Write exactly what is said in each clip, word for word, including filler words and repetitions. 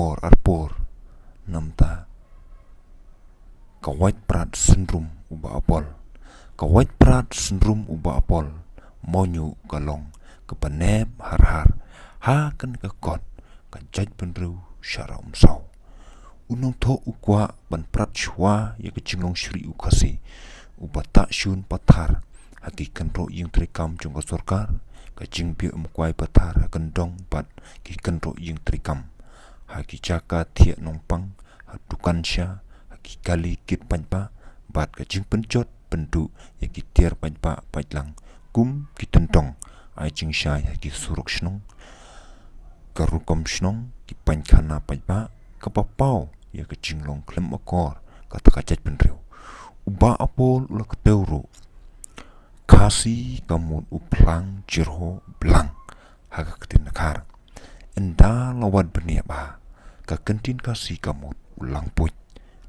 por ar por namta ka wait prat syndrome u Bah Apol. Ka wait prat syndrome u Bah Apol, mo nyu ka long ka panep har har ha kan ka kot ka jait bynriew Shara Umsaw. U nongthoh u kwah ban prat shwa ïa ka jinglong shri u Khasi, u ba ta shun pathar ha ki kynroh ïing treikam jong ka sorkar, ka jingbit um kwai pathar ha kyndong bad ki kynroh ïing treikam, ha ki jaka thiah nongpang, ha dukan sha, ha ki kali kit paidbah, bad ka jingpynjot pynduh ïa ki tiar paidbah paidlang kum ki tyntong ai jingshai ha ki surok shnong, ka rukom shnong, ki paidkhana paidbah, ka papaw ïa ka jinglong khlem akor kata ka jait bynriew. U Bah Apol u la kdew ruh, Khasi ka mut u phlang jyrhoh blang ha ka ktien Dkhar. Ynda la wad bniah ba ka kyntien Khasi ka mut u langpuit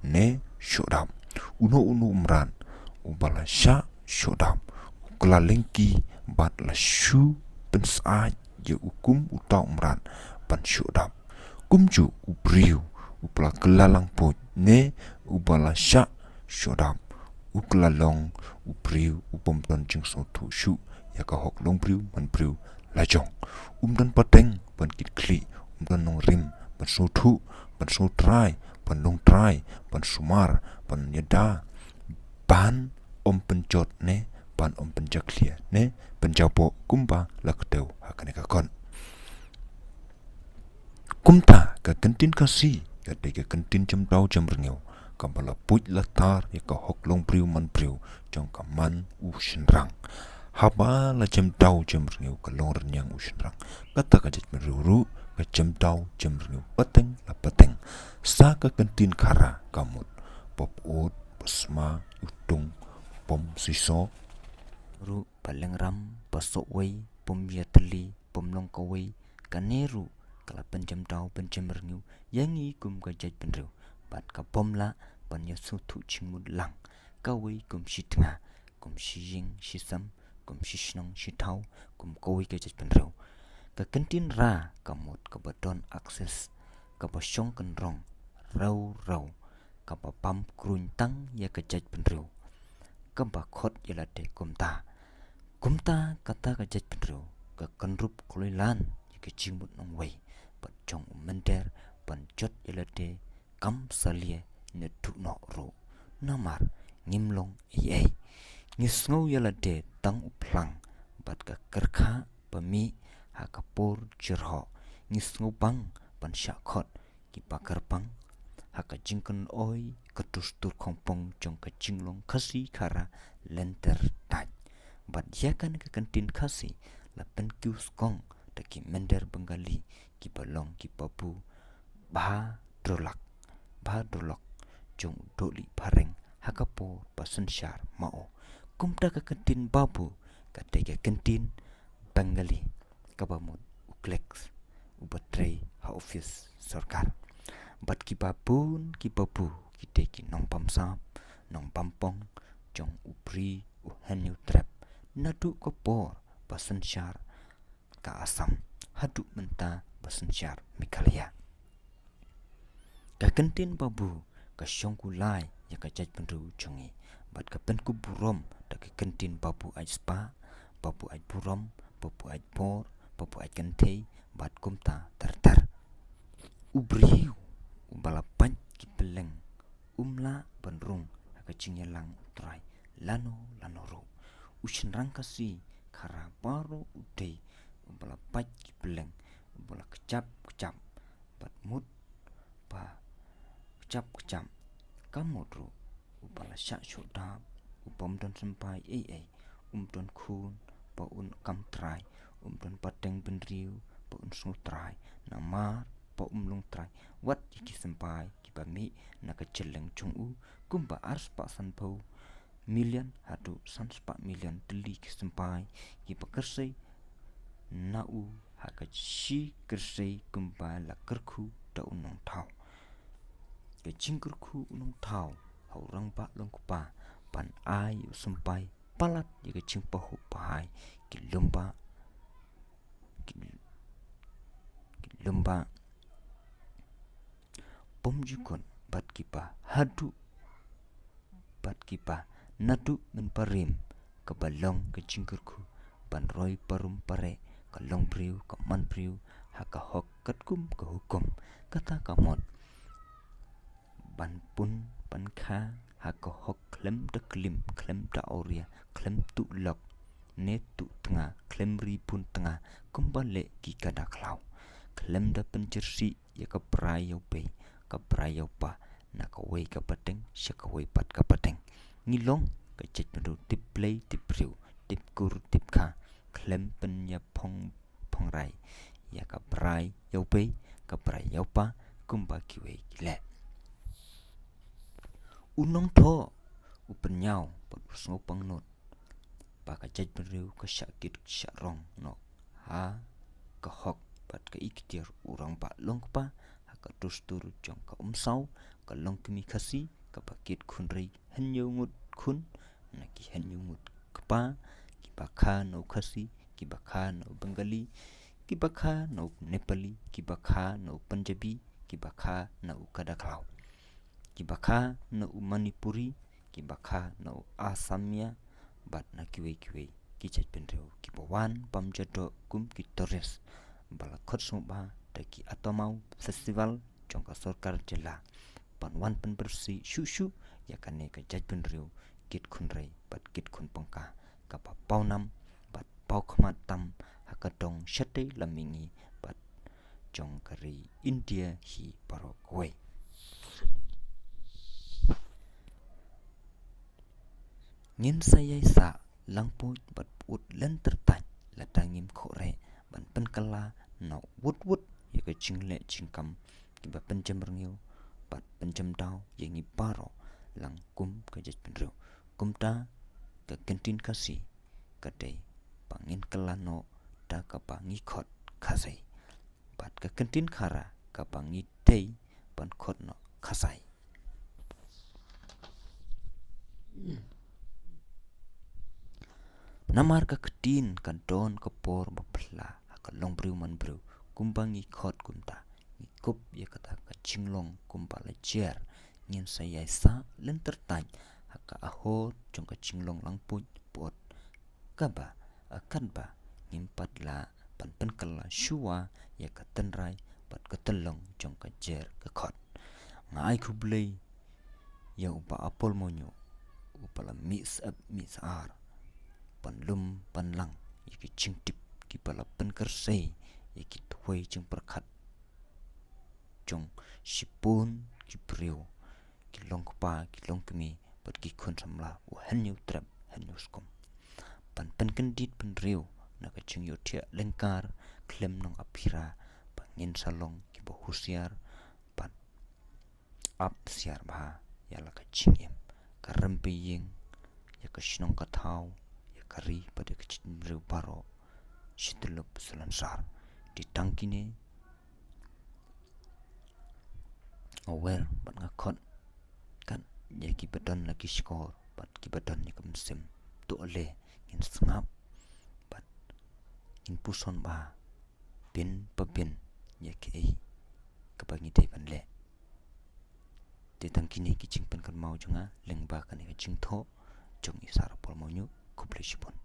ne shohdap. Uno uno u mrad u ba la shah shohdap u kylla lyngki bad la shu pynsaid ïa u kum uta u mrad ban shohdap. Kumjuh u briew u ba la kylla langpuit ne u ba la shah shohdap u kylla long u briew u bym don jingsngewthuh shuh ïa ka hok longbriew manbriew lajong. Um don pateng ban kitkhlieh, um don nongrim ban sngewthuh, ban sngewtrai, ban lungtrai, ban sumar, ban ïada, ban ym pynjot ne ban ym pynjakhlia ne pynjaboh kumba la kdew ha kane ka kot. Kumta ka kyntien Khasi ka dei ka kyntien jemdaw jemrngiew kaba la puit la tar ïa ka hok longbriew manbriew jong ka man u shynrang. Haba la jemdaw jemrngiew ka long rynïeng u shynrang, kata ka jait bynriew ruh ka jemdaw jemrngiew pateng la pateng. Sa ka kyntien Khara ka mut: Bapyut, basma, utung, bym siso ruh, balengram, basokawei, bym ïatylli, bym long kawei. Kane ruh ka la pynjemdaw pynjemrngiew ïa ngi kum ka jait bynriew bad ka bym lah ban ïasngewthuh jingmut lang. Kawei kum shi tnga, kum shi ïing shi sem, kum shi shnong shi thaw, kum kawei ka jait bynriew. Ka kyntien Ra ka mut kaba don access, kaba shong kynrong rew rew, kaba bam kruiñ tang ïa ka jait bynriew, kaba khot ïa lade kumta. Kumta kata ka jait bynriew ka kynrup khlaiñ ïa ka jingmut nongwei bad jong u mynder ban jot ïa lade kam salia ne duh noh ruh. Namar ngim long ei ei, ngi sngew ïa lade tang u phlang bad ka kyrkha ba mih ha ka por jyrhoh. Ngi sngew bang ban shah khot kiba kyrpang ha ka jingkynoi ka dustur khongpong jong ka jinglong Khasi Khara lynter Thait. Bad ïa kane ka kyntien Khasi la pynkiew skong da ki mynder Bengali kiba long ki babu bha drolak, bha drolok jong u dohlieh phareng ha ka por ba synshar ma-o. Kumta ka kyntien babu ka dei ka kyntien Bengali kaba mut u clerk, uba trei ha ophis sorkar. Bad kiba bun kiba bun ki dei ki nongbamsap nongbamphong jong u bri u Hynñiewtrep naduh ka por ba synshar ka Assam haduh mynta ba synshar Meghalaya. Ka kyntien babu ka shongkulai ïa ka jaitbynriew jong ngi bad ka pynkup burom da ka kyntien babu ait spah, babu ait burom, babu ait bor, babu ait kynthei bad kumta ter ter. U briew uba la pait ki pylleng um lah ban rung ha ka jingïalang U Trai lano lano ruh. U shynrang Khasi Khara baroh u dei uba la pait ki pylleng, uba la kjap kjap bad mut ba kjap kjap. Ka mut ruh uba la shah shuh dap, u bym don symbai ei ei, um don khun ba un kam trai, um don pateng bynriew ba un sngewtrai, namar ba um lungtrai wat ïa ki symbai kiba mih na ka jylleng jong u. Kumba arspah sanphew million haduh sanspah million tylli ki symbai kiba kyrsei na u ha ka shi kyrsei kumba la kyrkhu da u nongthaw. Ka jingkyrkhu u nongthaw ha u rangbah longkpa ban ai u symbai palat ïa ka jingpahuh pahai ki lum ba ki, ki lum ba pom jukut bad kiba haduh bad kiba naduh mynbarim, kaba long ka jingkyrkhu ban roi parum pare ka longbriew ka manbriew ha ka hok katkum ka hukum. Kata ka mut ban pun ban kha ha ka hok khlem da klim, khlem da awria, khlem tuh lok ne tuh tnga, khlem ri bun tnga kumba leh ki kada khlaw, khlem da pynjyrsieh ïa ka brai ïa u bei, ka brai ïa u pa, na kawei ka pateng sha kawei pat ka pateng. Ngi long ka jaitbynriew tip Blei tip briew, tip kur tip kha, khlem pynïaphong phongrai ïa ka brai ïa u bei, ka brai ïa u pa kumba kiwei ki leh. U nongthoh, u pynïaw bad u sngewpangnud ba ka jaitbynriew ka shah kit shah rong noh ha ka hok bad ka ikhtiar u rangbah long kpa ha ka dustur jong ka umsaw, ka longkmie Khasi kaba kit khun rei hynñiew ngut khun na ki hynñiew ngut kpa, kiba kha na u Khasi, kiba kha na u Bengali, kiba kha na u Nepali, kiba kha na u Punjabi, kiba kha na u kada khlaw, kiba kha na u Manipuri, kiba kha na u Assamia, bad na kiwei kiwei ki jaitbynriew kiba wan bam jadoh kum ki tourist ba la khot sngewbha da ki Atamau Festival jong ka sorkar jylla ban wan pynbyrsi shuh shuh ïa kane ka jaitbynriew kit khun rei bad kit khun pangka kaba paw nam bad paw khmat tam ha ka dong shatei la mihngi bad jong ka ri India hi baroh kawei. Ngin sa ïai sah langpuit bad put lynter tait lada ngim khohreh ban pynkylla na wut wut ïa ka jingleh jingkam kiba pynjem rngiew bad pynjem daw ïa ngi baroh lang kum ka jaitbynriew. Kumta ka kyntien Khasi ka dei ba ngin kylla noh da kaba ngi khot Khasi, bad ka kyntien Khara kaba ngi dei ban khot noh Khasi. Namar ka ktien ka don ka por ba phylla ha ka longbriew manbriew, kumba ngi khot kumta ngi kup ïa kata ka jinglong kumba la jer. Ngin sa ïai sah lynter tait ha ka ahor jong ka jinglong langpuit put kaba, eh, katba ngim pat lah ban pynkylla shuwa ïa ka tynrai bad ka tyllong jong ka jer ka khot. Nga ai khublei ïa u Bah Apol Mawñiuh uba la mih syep mih syar ban lum ban lang ïa ki jingtip kiba la pynkyrsei ïa ki thwei jingpyrkhat jong shibun ki briew, ki longkpa ki longkmie bad ki khun samla u hynñiew trep hynñiew skum, ban pynkyndit bynriew na ka jingïohthiah lyngkar khlem nong aphira, ba ngin sa long kiba husiar bad ap siar bha ïa la ka jingim, ka rympei ïing, ïa ka shnong ka thaw, ïa ka ri bad ïa ka jaitbynriew baroh shi tyllup salonsar. Te tang kine nga wer bad nga khot kat ïa kiba don la ki shkor bad kiba don ïa ka mynsiem, to ale ngin sngap bad ngin puson bha, bun pa bun ïa kaei kaba ngi dei ban leh. Te tang kine ki jingpynkynmaw jong nga lyngba kane ka jingthoh jong i Sir Apol Mawñiuh. Khublei shibun.